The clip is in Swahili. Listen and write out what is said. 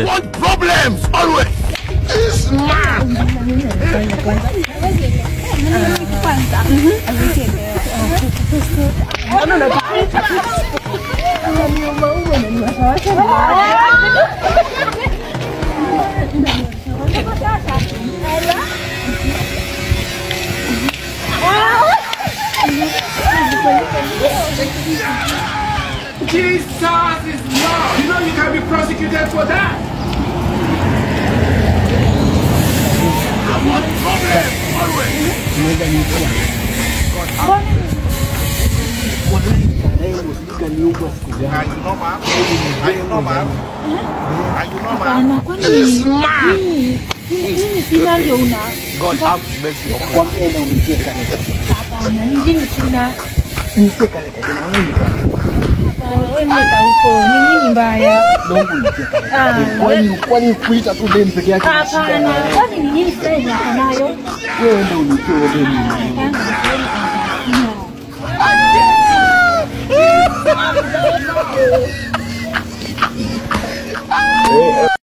Want problems always. This man. Jesus is Lord. You know you can be prosecuted for that. I want problems always. Are you normal? Are you normal? Are you normal? This man. God have mercy upon Kwani kuita tu demu peke yake? Hapana, kwani ni nini sasa yako nayo? Wewe ndio unipe demu.